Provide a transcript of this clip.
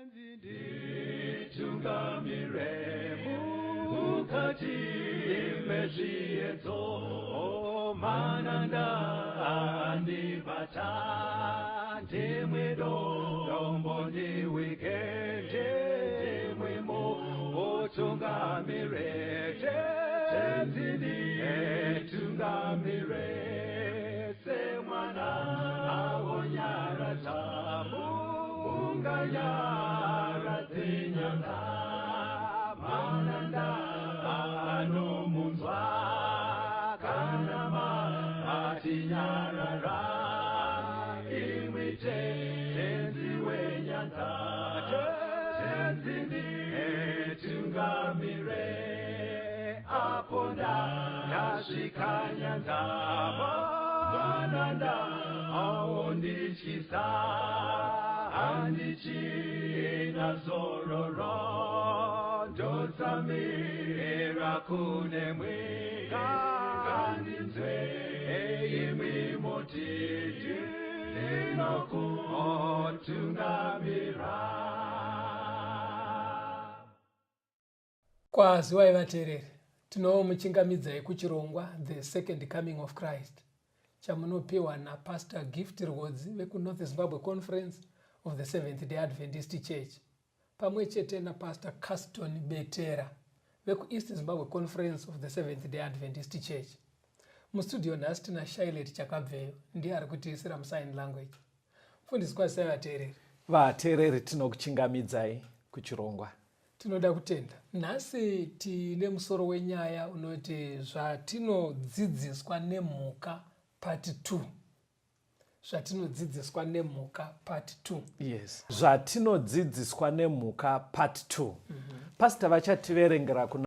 Nditungamire mukati mezviedzo, mananda andibata, ndimwe dombo ndiwike, ndimwe mutungamire, Tenzi nditungamire, semwana awonyaradza munganyaradze nyanza, mananda anomunzwa kana matinyarara, imwi Tenzi wenyanza, Tenzi nditungamire, apo ndasvika nyanza, mananda aondityisa, handichina zororo, ndotsamira kunemwi, ngandinzwe imwi moti ndinokutungamira. Kwaziwai vateereri, tinomuchingamidzai kuchirongwa The Second Coming of Christ chamunopiwa naPastor Gift Rwodzi vekuNorth Zimbabwe Conference of the Seventh Day Adventist Church pamwe chete naPastor Caston Betera vekuEast Zimbabwe Conference of the Seventh Day Adventist Church. Mustudio nhasi tina Shailet Chakabveyo, ndiye ari kutiisira musign language. Mufundisi, kwazisai vateereri. Vateereri, tinokuchingamidzai kuchirongwa. Tinoda kutenda. Nhasi tine musoro wenyaya unoti zvatinodzidziswa nemhuka part 2. Zvatinodzidziswa nemhuka part 2. Yes. Zvatinodzidziswa nemhuka part 2. Pastor vachativerengera kuna